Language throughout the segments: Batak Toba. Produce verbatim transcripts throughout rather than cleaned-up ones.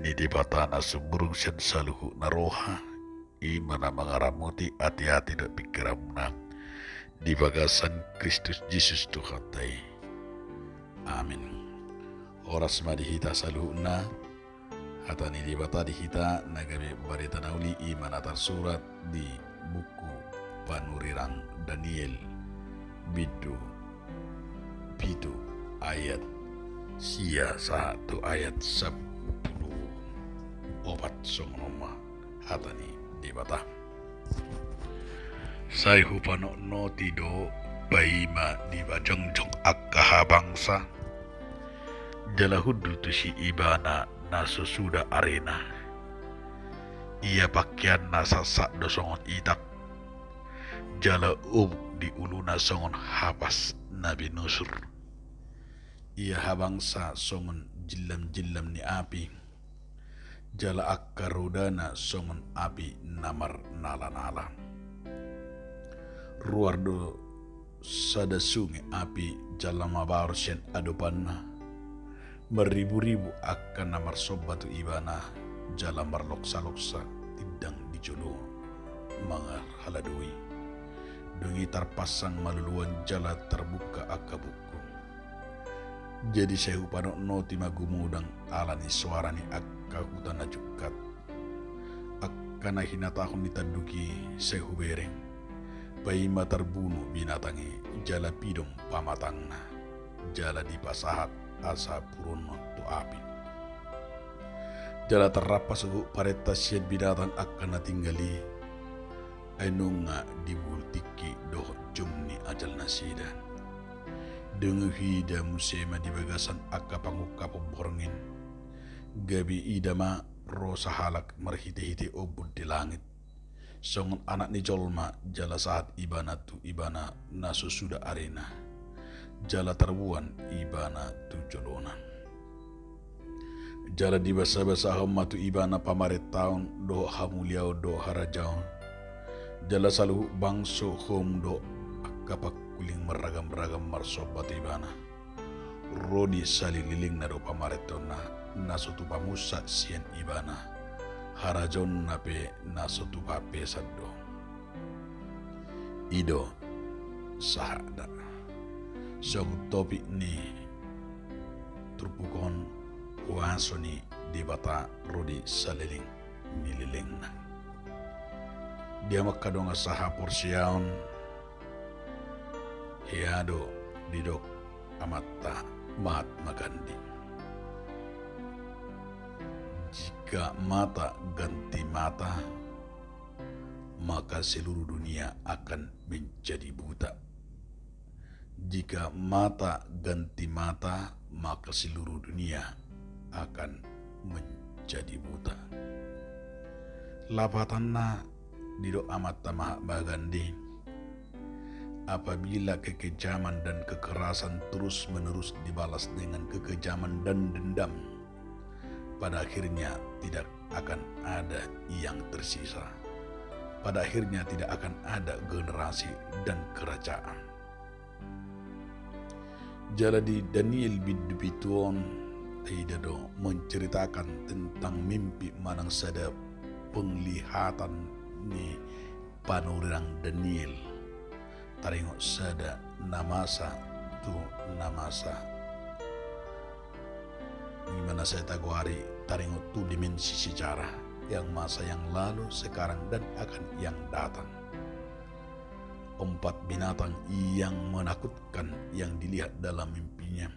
ni Debata na sumurung sian saluhutna roha, i ma na mangaramoti ateate dohot pingkiranmuna di bagasan Kristus Jesus Tuhanta i. Amin. Horas ma di hita saluhutna. Hata ni Debata di hita na gabe barita na uli i ma na tarsurat di buku panurirang Daniel, bindu pitu, ayat sia sahat tu ayat sampulu opat. Songon on ma hata ni Debata. Sai hupanotnoti do paima dipajongjong angka habangsa, jala hundul tusi ibana na so suda arena. Ia pangkeanna satsat do songon itak, jala obuk di uluna songon hapas na binusur. Ia habangsa songon jillamjillam ni api, jala angka rodana songon api na marnalanala. Ruar do sada sunge api jala mabaor sian adopanna. Marriburibu angka na marsomba tu ibana, jala marloksaloksa tindang di jolo mangalahadoi. Dung i tarpansang maluluan jala tarbuka angka buku. Jadi sai hupanotnoti ma gumodang ala ni soara ni angka huta na jungkat. Angka na hinatahon ni tanduk i sai hubereng, paima tarbunu binatang i jala pidong pamatangna, jala dipasahat asa puruonon tu api. Jala tarrampas huhut parenta sian binatang angka na tinggal i, ai nunga dibulung tingki dohot jom ni ajal nasida. Dung i huida muse ma di bagasan angka pangungkapon borngin, gabe ida ma ro sahalak marhitehite ombun di langit, songon anak ni jolma, jala sahat ibana tu ibana na so suda arena, jala tarboan ibana tu jolona. Jala dibasabasahon ma tu ibana pamarentaon dohot hamuliaon dohot harajaon. Jala saluhut bangso, houm dohot angka pangkuling marragamragam marsomba tu ibana. Ro di salelelengna do pamarentaonna na so tupa munsa sian ibana, harajaonna pe na so tupa pesan do. I do sahatna. Songon topik ni turpuk on, kuaso ni Debata ro di saleleng ni lelengna. Dia ma angka dongan sahaporseaon, hea do didok amanta Mahatma Gandhi. Jika mata ganti mata, maka seluruh dunia akan menjadi buta. Jika mata ganti mata, maka seluruh dunia akan menjadi buta. Lapatanna didok amanta Mahatma Gandhi, apabila kekejaman dan kekerasan terus-menerus dibalas dengan kekejaman dan dendam, pada akhirnya tidak akan ada yang tersisa. Pada akhirnya tidak akan ada generasi dan kerajaan. Jala di Daniel bindu pitu on, taida do menceritakan tentang mimpi manang sada penglihatan ni panurirang Daniel. Taringot sada na masa tu na masa. I ma na sai tagoari taringot tu dimensi sejarah, yang masa yang lalu, sekarang, dan akan yang datang. Empat binatang yang menakutkan yang dilihat dalam mimpinya.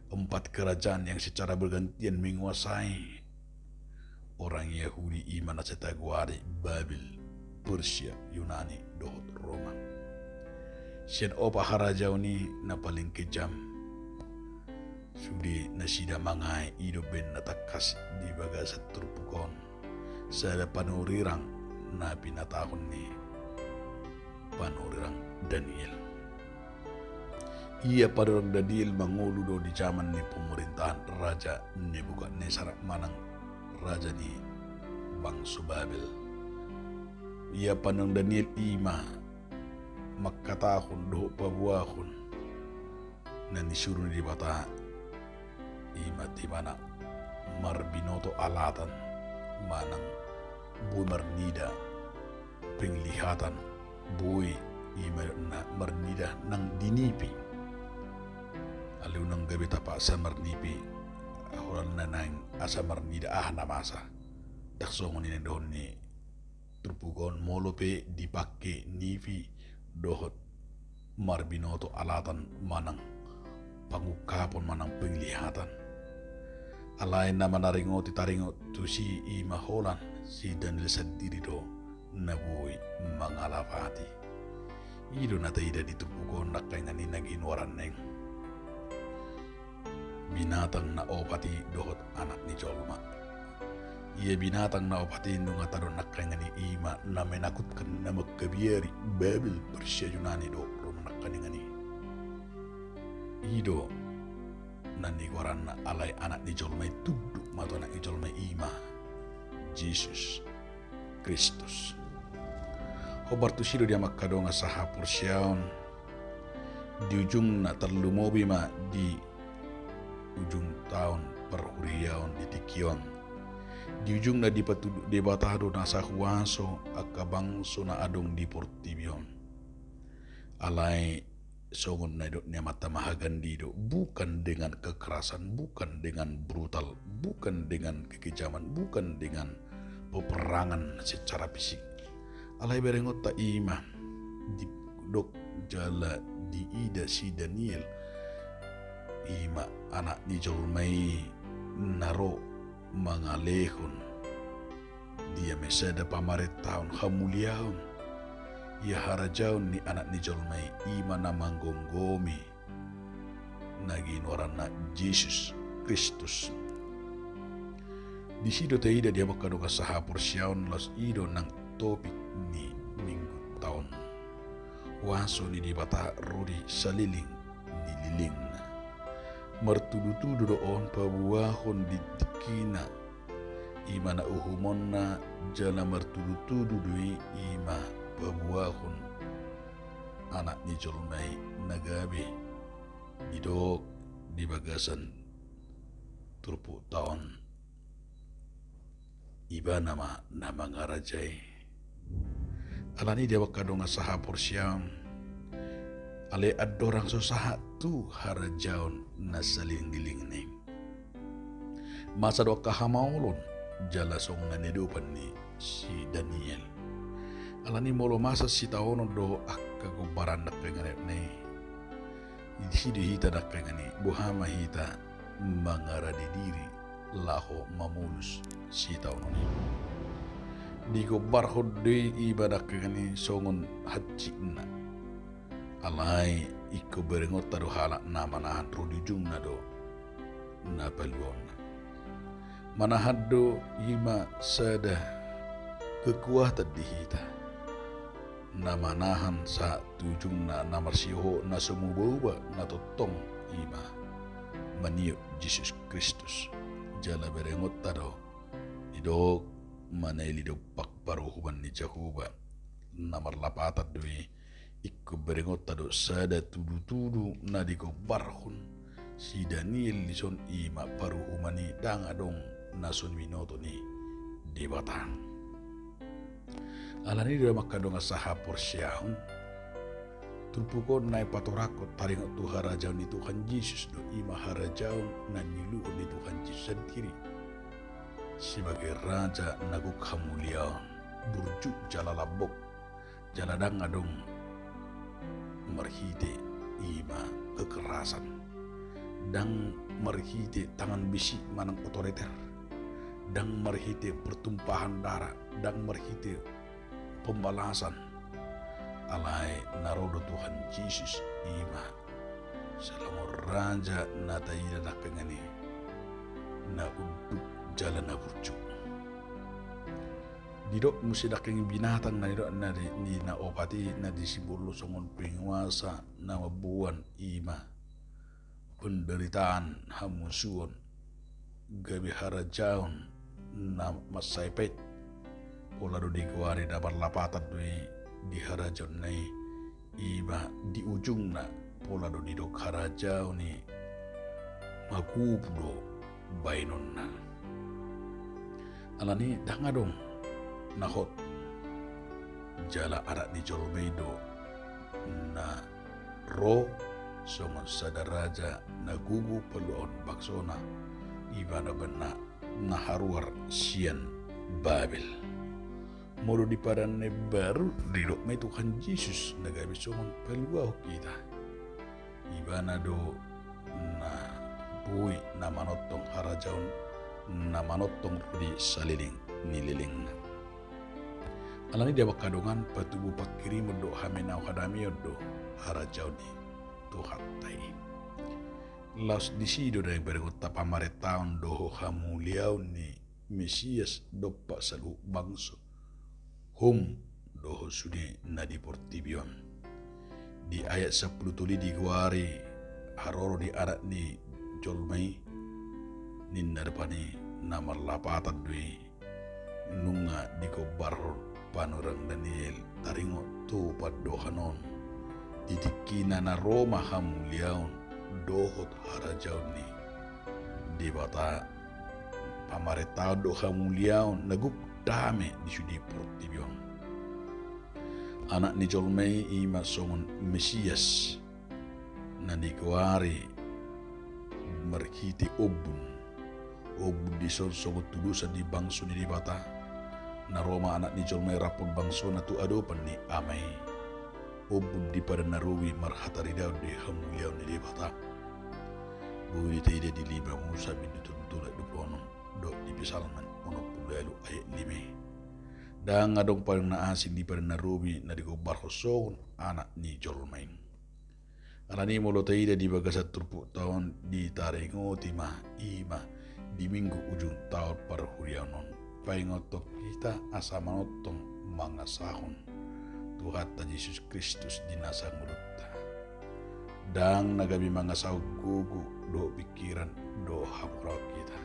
Empat kerajaan yang secara bergantian menguasai orang Yahudi, i ma na sai tagoari Babel, Persia, Yunani, dohot Roma. Sian opat harajaon i na paling kejam, sude nasida mangae, i do baen na tangkas di bagasan turpuk on, sada panurirang na pinatahon ni panurirang Daniel. Ia panurirang Daniel mangolu do di jaman ni pemerintahan Raja Nebukadnesar manang raja ni bangso Babel. Ia panurirang Daniel i ma mangkatahon dohot paboahon na nisuru ni Debata, i ma di ibana marbinoto alatan manang boi marnida penglihatan, boi ima na marnida nang di nipi. Alai unang gabe tapaksa marnipi, holan na naeng asa marnida aha na masa. Ndang songon i na nidohon ni turpuk on, molo pe dipangke nipi dohot marbinoto alatan manang pangungkapon manang penglihatan. Alai na manaringoti taringot tusi ima holan si Daniel sandiri do na boi mangalapati. I do na taida di turpuk on, nangkaningan i na ginoaran naeng binatang na opat i dohot Anak ni jolma. Ia binatang na opat i nunga tadok nangkaningan i, ima na menakutkan, na mangkabiari, Babel, Persia, Yunani do ro nangkaningan i. I do na nigoaranna, alai Anak ni jolma i tunduk ma tu Anak ni jolma i, ima Jesus Kristus. Hombar tusi do di amang angka dongan sahaporseaon, di ujungna tarlumobi ma di ujung taon parhuriaon di tingki on. Di ujungna dipatudu Debata do nasa huaso angka bangso na adong di portibi on. Alai songon na nidok ni amanta Mahagandhi do, bukan dengan kekerasan, bukan dengan brutal, bukan dengan kekejaman, bukan dengan peperangan secara fisik. Alai berengonta ima didok jala diida si Daniel, ima Anak ni jolma i na ro mangalehon dia ma sada pamarentahon, hamuliaon, ia harajaon ni Anak ni jolma i, ima na manggomgomi na ginoaranna Jesus Kristus. Disi do taida di amang angka dongan sahaporseaon, laos i do nang topik ni minggunta on. Huaso ni Debata ro di saleleng ni lelengna. Martudutudu do on paboahon di tingkina, ima na uhumonna, jala martudutudu do i ima paboahon Anak ni jolma i na gabe didok di bagasan turpukta on. Ibana ma na mangarajai. Alani i di amang angka dongan sahaporseaon, alai andorang so sahat tu harajaon na saleleng ni lelengna i, masa do angka hamaolon jala songon na niadopan ni si Daniel. Alani i molo masa sitaonon do angka gombaran nangkaningan i, disi do hita nangkaningan i, boha ma hita mangarade diri laho mamolus sitaonon i. Digombarhon do i ima nangkaningan i songon hansikna. Alai ingkon berengonta do halak na manahan, ro di ujungna do na paluaonna. Manahan do ima sada kekuatan di hita na manahan sahat tu ujungna, na marsihohot na so muba-uba na tongtong ima maniop Jesus Kristus. Jala berengonta do didok, manaili dompak paruhuman ni Jahowa, na marlapatan do i. Ingkon berengonta do sada tudutudu na digombarhon si Daniel dison, ima paruhuman i ndang adong na so binoto ni Debata. Alani i do amang angka dongan sahaporseaon, turpuk on naeng patorangkon taringot tu harajaon ni Tuhan Jesus do, ima harajaon na niluluhon ni Tuhan Jesus sandiri sebagai raja na gok hamuliaon, burju jala lambok, jala ndang adong marhite ima kekerasan, ndang marhite tangan besi manang otoriter, ndang marhite pertumpahan darah, ndang marhite pembalasan. Alai na ro do Tuhan Jesus ima salongon raja na taida nangkaningan i, na unduk jala na burju. Didok muse nangkaningan i binatang na nidok na di, di na opat i na disimbol do songon penguasa na mamboan ima penderitaan, hamusuon, gabe harajaon na mansai pait. Pola do digoari na marlapatan do i di harajaonna i, ima di ujungna pola do didok harajaon i magobu do baenonna. Alani i ndang adong na hot. Jala Anak ni jolma i do na ro songon sada raja na gogo paluahon bangsona, ibana umbahen na haruar sian Babel. Molo di Padan na Imbaru didok ma i Tuhan Jesus na gabe songon paluahon hita. Ibana do na boi na manongtong harajaon, na manongtong ro di saleleng ni lelengna. Alani i di angka dongan, patubu pangkirimon dohot hamenaon hadameon do harajaon ni Tuhanta i. Laos disi do naeng berengonta pamarentaon dohot hamuliaon ni Mesias dompak saluhut bangso, hom dohot sude na di portibi on. Di ayat sampulu tolu i digoari haroro ni Anak ni jolma i, ninna rupani na marlapatan do i. Nunga digombarhon panurirang Daniel taringot tu pandohan on. Di tingkina na ro ma hamuliaon dohot harajaon ni Debata, pamarentaon dohot hamuliaon na gok dame di sude portibi on. Anak ni jolma i ima songon Mesias na digoari marhite ombun. Ombun dison songon tudosan di bangso ni Debata. Na ro ma Anak ni jolma i rap dohot bangsona tu adopan ni Ama i. Ombun di Padan na Robi marhataridaon di hamuliaon ni Debata. Boi do taida di lima Musa bindu tolu, ayat dua pulu onom, dohot di Psalmen onom pulu ualu ayat lima i. Ndang adong padan na asing di Padan na Robi na digombarhon songon Anak ni jolma i. Alani i molo taida di bagasan turpukta on, ditaringoti ma i ma di Minggu ujung taon parhuriaon on, paingothon hita asa manongtong mangasahon Tuhanta Jesus Kristus di nasa ngolunta. Ndang na gabe mangasahon gogo dohot pingkiran dohot hamoraon hita.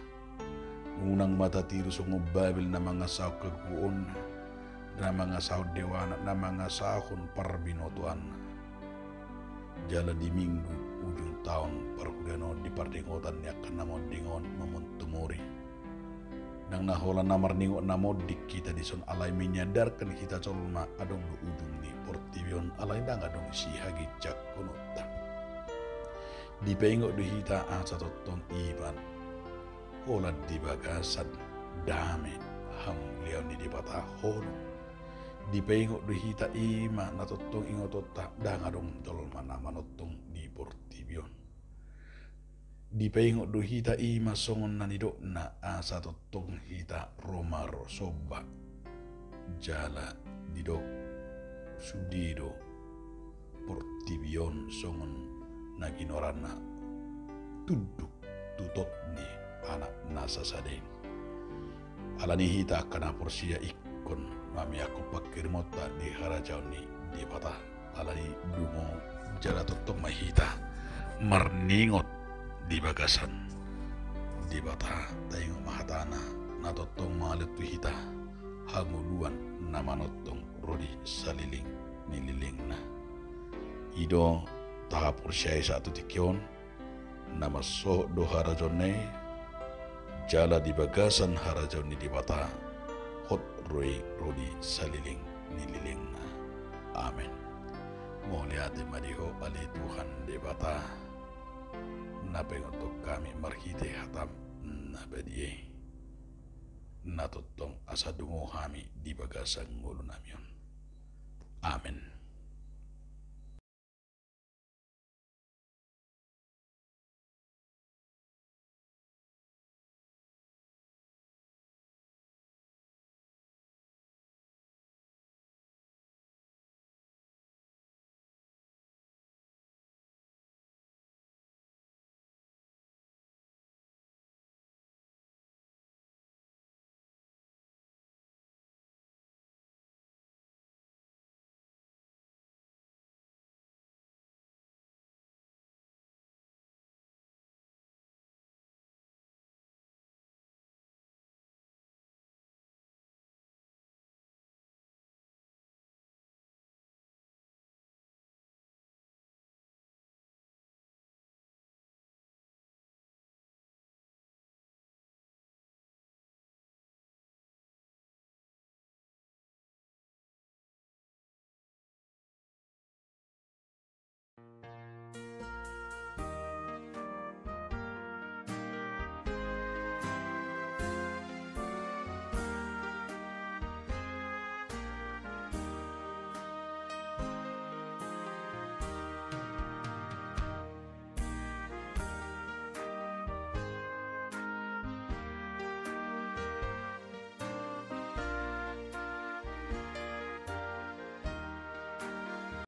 Unang ma tatiru songon Babel na mangasahon hagogoonna, na mangasahon dewana, na mangasahon parbinotoanna. Jala di Minggu ujung taon parhuriaon on, di parningotan ni angka na monding on mamontumori, ndang na holan na marningot na monding hita dison, alai menyadarkan hita jolma adong do ujung ni portibi on, alai ndang adong sihaginjangkononta. Dipaingot do hita asa tongtong i ma holan di bagasan dame hamuliaon ni Debata holong. Dipaingot do hita i ma na tongtong ingotonta, ndang adong jolma na manongtong di portibi on. Dipaingot do hita i ma songon na nidokna asa tongtong hita ro marsomba. Jala didok sude do portibi on songon na ginoaranna tunduk tu tongon ni Anak na sasada i. Alani i hita angka na porsea ingkon mameakkon pangkirimonta di harajaon ni Debata. Alani i dungo jala tongtong ma hita marningot di bagasan Debata, taingot ma hatana na tongtong mangalehon tu hita hangoluan na manongtong ro di saleleng ni lelengna. I do tahaporseai sahat tu tingki on, na marsohot do harajaonna i, jala di bagasan harajaon ni Debata hot do i ro di saleleng ni lelengna. Amen. Mauliate ma di Ho ale Tuhan Debata, na paingothon hami marhite hataM na badia i, na tongtong asa dungo hami di bagasan ngolunami on. Amen.